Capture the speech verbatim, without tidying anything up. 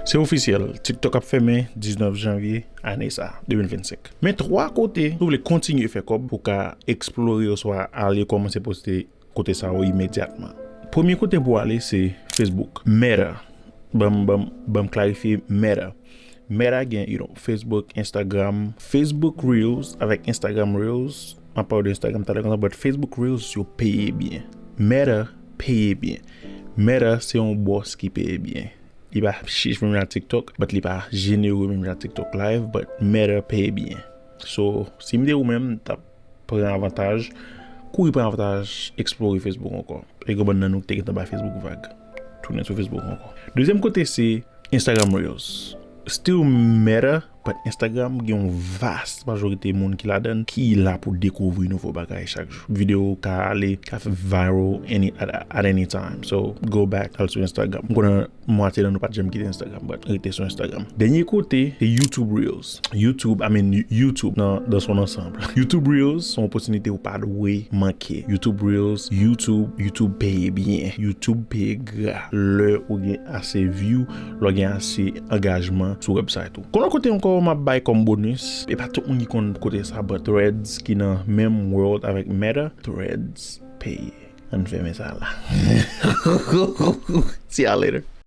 Se ofisyèl, TikTok ap fèmen diznèf janvye ane sa, de mil vennsenk. Men twa kote si w vle kontinye fè kòb pou w ka eksplore oswa ale kòmanse poste kote sa yo imedyatman. Premye kote pou w ale se Facebook. Meta. Ban m, ban m, ban m klarifye Meta. Meta gen, you know, Facebook, Instagram, Facebook Reels avèk Instagram Reels. M ap pale de Instagram talè konsa, but Facebook Reels yo peye byen. Meta peye byen. Meta se yon bòs ki peye byen. Li pa chich menm jan TikTok, but li pa jenere menm jan TikTok Live, but Meta peye byen. So, si m te ou menm, m t ap pran avantaj, kouri pran avantaj, eksplore Facebook ankò. E gen bann nan nou ki te gentan bay Facebook vag. Tounen sou Facebook ankò. Dezyèm kote se Instagram Reels. Still Meta, but Instagram gen yon vas majorite moun ki ladan ki la pou dekouvri nouvo bagay chak jou. Videyo ka ale, ka fè viral any, at, at any time. So, go back, al sou Instagram. M konnen mwatye nan nou pa t janm kite Instagram, but rete sou Instagram. Dènye kote, se YouTube Reels. YouTube, I mean, YouTube nan, dans son ensemble. YouTube Reels se yon opòtinite ou pa dwe manke. YouTube Reels, YouTube, YouTube peye byen. YouTube peye gra. Lè ou gen ase view, lè w gen ase angajman sou website ou. Konnen kote ankò m ap bay kòm bonus, e pa tout moun ki konn kote sa, but Threads ki nan menm world avèk Meta, Threads peye. Ann fèmen sa la. See y'all later.